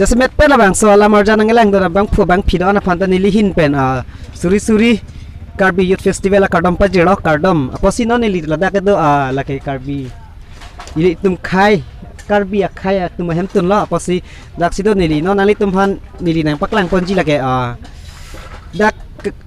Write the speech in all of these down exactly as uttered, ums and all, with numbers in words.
Jasemet pen labangso alam arjan nanglangdun abangphu abangphi do-an aphan ta neli ahin pen, ah, suri suri Karbi Youth Festival akardom pajirlo, kardom. Apotsi non neli ladak kedo, ah, lake Karbi ilitum akhei, Karbi akhei atum ahemtun lo, apotsi daksi do neli non nanglitum aphan neli nangpaklangponji lake, ah, dak ke-,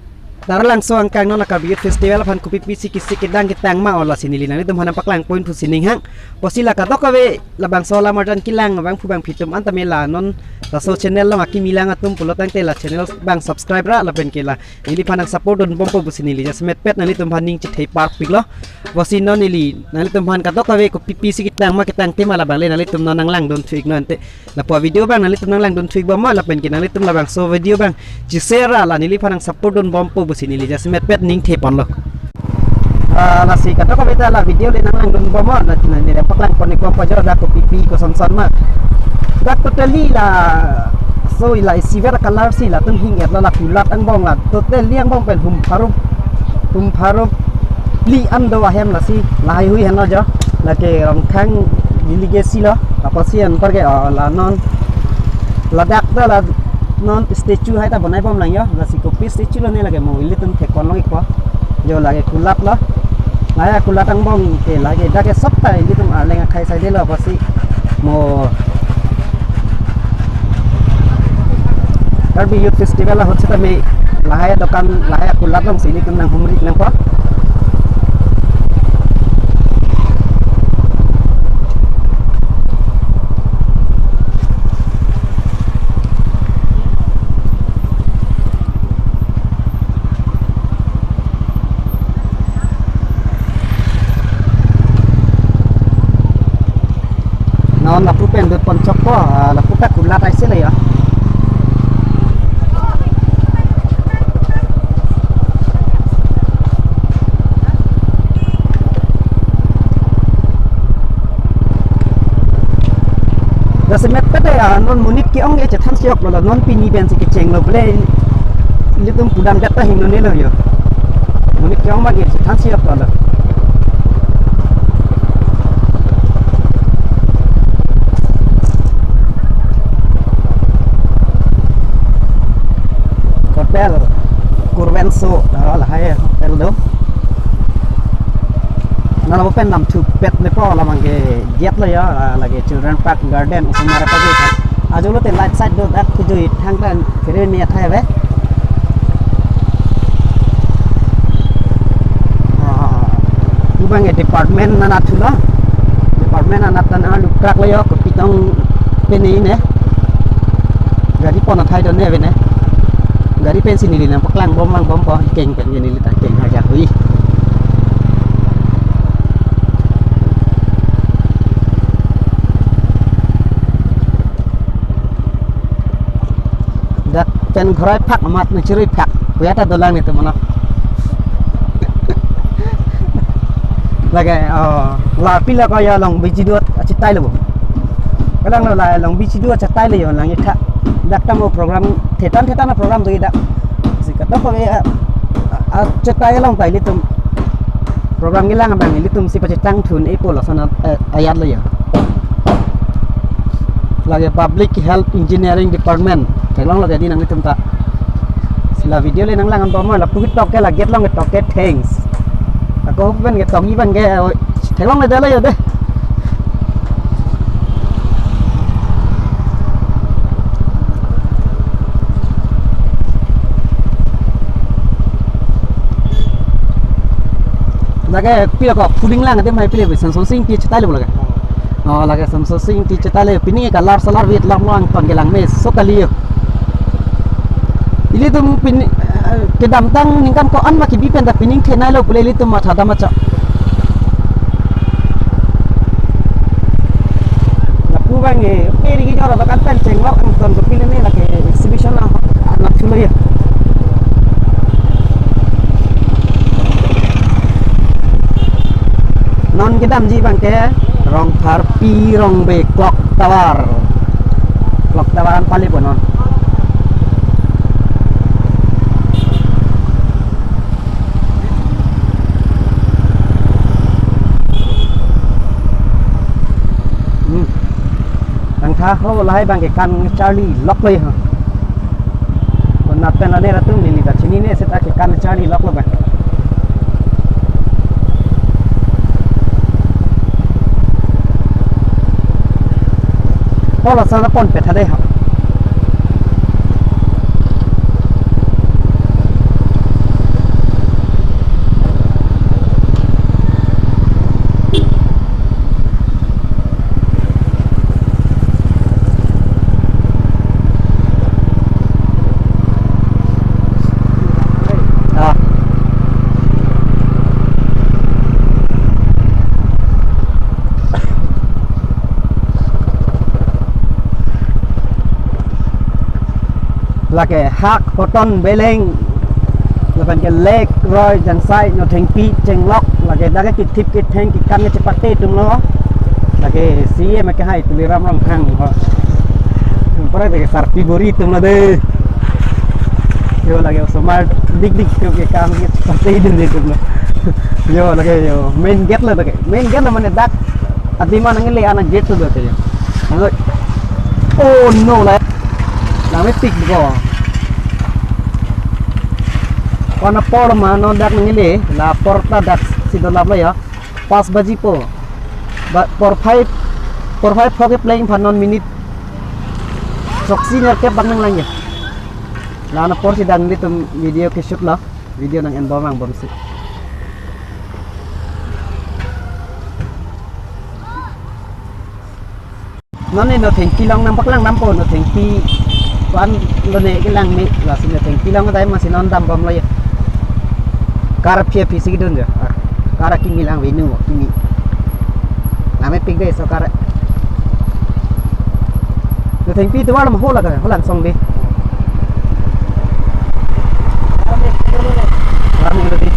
Taralangso angkang non la Karbi Youth Festival aphan kopi pisi kisi kedang ketang ma, o lasi neli nanglitum aphan nangpaklangpon pusi ning hang. Apotsi la kadokave labangso alam arjan kelang abangphu abangphi atum an tame la non laso channel along akimi lang atum pulo tangte la channel abang subscribe ra lapen ke la neliphan nangsupport dunbompo pusi neli jasemet pen nanglitum aphan ning chethei parpiklo. Apotsi non neli nanglitum aphan kadokave kopi pisi ketang ma ketang tema labang le nanglitum non nanglangdun thu-iknon te. Lapu avideo abang nanglitum nanglangdun thu-ikbom ma lapen ke nanglitum labangso video abang share ra la neliphan nangsupport dunbompo pusi neli jasemet pen ning theponlo. Ah, lasi kadokave ta la video le nanglangdunbom ma, la neli paklangpon-ikbompo jo dak kopi pi kosonson ma. Dak totally laso la silver color si latum hing-etlo, la kulat angbong la totally angbong pen hum pharo, hum pharo phli an do ahem lasi lahaihui henlo jo. Lake Rongkhang delegate si lo, apotsi anparke, oh, la non ladak ta la non statue hai ta bonaibomlang jo, lasi kopi statue lo ne lake mo ilitum theklong-ikpo. Jo lake kulat lo. Lahai kulat angbong ke lake dak ke sop ta ilitum arleng akhei saidelo, apotsi mo Karbi Youth Festival ahut seta me lahai dokan lahai kulat alongsi ilitum nanghumri nangpo. Non lapu pen dut ponchokpo, ah, lapu ta kulat aise le ya. Jasemet pen te, ah, non monit ke-ong ke chethan si-ok lo, non pini pensi kechenglo ble. Ilitum pudam gat ta hingnone lo jo. Monit ke-ong ma ke chethan si-ok lo. Hotel Kurvenso, ah, lahai hotel do. Nang lapu pen namthupet nepo labang ke gate lo jo, ah, lake children park garden osomar apa gitu. Ajo lote light side do dak kejui thangtan kiri ni athai ave. Ah, pu abang ke department anat thulo. Department anat tan alukrak lo jo, kopitong pene ne. Gari pon athai do ne ave ne. Gari pensi neli nangpaklangbom langbompo, keng pen neli ta keng haja hui. Dak pen ghorai phak amat nangchirui phak. Puya ta dolang netum mano. Lake, oh, la pila ko ya Long Beach do achetai lo bo. Kalang lo la Long Beach do achetai lo jo lang itha. Dak tamo program thetan thetan program do dak. Si kadokave, ah, ah, achetai along ta ilitum program kelang abang ilitum si pachethang thun-ikpo lason, eh, ayat lo jo. Lake Public Health Engineering Department. Theklong lo jadi nanglitum ta. Si la video le nanglang anbom ma lapu ketok ke la gate along ketok ke thanks. Ako pen ketok-i abang ke, oi, theklong le dalo jo de. Lake pila ko phuling lang adim hai pila Samsung Sing Ingti chetai lo lake. Oh, lake Samsung Sing Ingti chetai lo, pini ke kalar salar vit lam lang panggelang me so kali jo. Ilitum pini, eh, kedamtang ningkan ko-an ma kebi pen ta pining thenai lo pule ilitum matha dam acha. Lapu abang e, peri ki jor dokan pen chenglok angton ko pini ne lake exhibition na, na thulo jo. Non kedamji abang ke Rongpharpi Rongbe Clock Tower. Clock Tower an pale po non. Hmm. Tangtha Aho lahai abang ke kan charli lok lo ya. Konat pen lane atum neli ta chinine seta ke kan charli lok lo abang. Hala sana pon pethade ha. Ah. Lake hak hoton beleng lapen ke lek roi jangsai no thengpi chenglok lake dak ke kithip kitheng kekan ke chepate atum lo. Lake C M ke hai Tuliram Ronghang ho. Pura ke sarpi bori atum lo de. Yo lake osomar dik dik atum ke kam ke chepate dun de atum lo. Yo lake yo main gate lo lake. Main gate lo mane dak adim an nangle ana gate lo lake yo. Halo. Oh no la. Name tik ko. Kona por ma non dak nangle la por ta dak si dolap lo ya. Pas baji po. Ba por five, por five ho ke playing aphan non minute throksi nerkep bang nanglang ya. La na por si dak nanglitum video ke shoot lo. Video nang-en bom angbomsi. Non ne no thengpi along nangpaklang dampo, no thengpi ko-an lone kelang me, lasi no thengpi along dai masi non dambom lo ya. Car aphi aphi si kedun jo. Car kimi lang venu kimi. Name pik de so car. No thengpi tovar ma hola ka, hola song de. Rami lo di.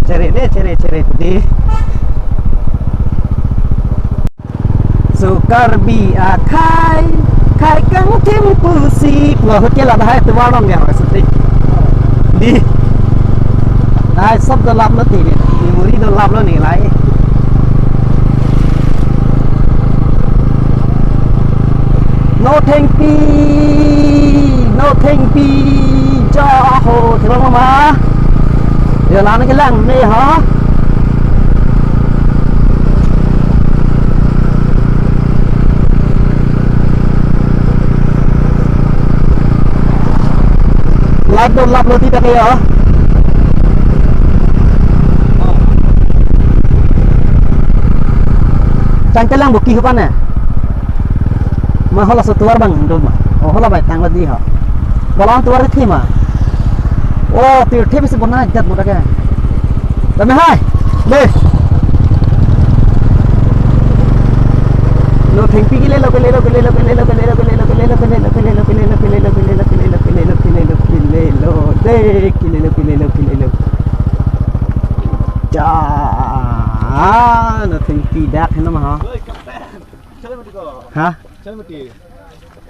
Chere de, chere, chere di. So Karbi akhai, khai kangthim pusi. Wah, hotel ada hai tovar along ya, maksudnya. Di. Hai, sob dolap lo ti, memory dolap lo ne lahai. No thengpi, no thengpi. Ja ho, thema mama. Ya, lana kelang me ha. Light dolap lo ti ta ke ya. Chang kelang buki hupan ya. Ma hola so tovar bang do ma. Oh, hola bai tang lo di ha. Kolang tovar thema. Oh, tir thema si bona jat mo ta ke. Tame hai. Be. No thengpi kele lo, kele lo, kele lo. De, kele lo, kele lo, kele lo. Ja. Ah, no thengpi dak hena ma ha. Ha?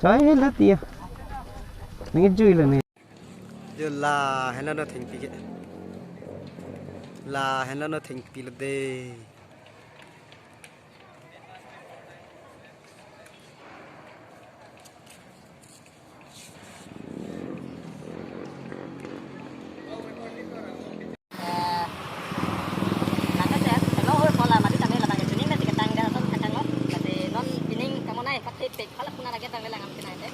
Choi la ti. Nang jui lo ne. Jo la hena no thengpi ke. La hena no thengpi lo de. Eh, lakas ya, hello, hola, mati tame labang ke tuning na tiketang dia ason kacang lo. Tapi non pining kamu nai, pati pek, hala puna lagi tang lelang am kenai te.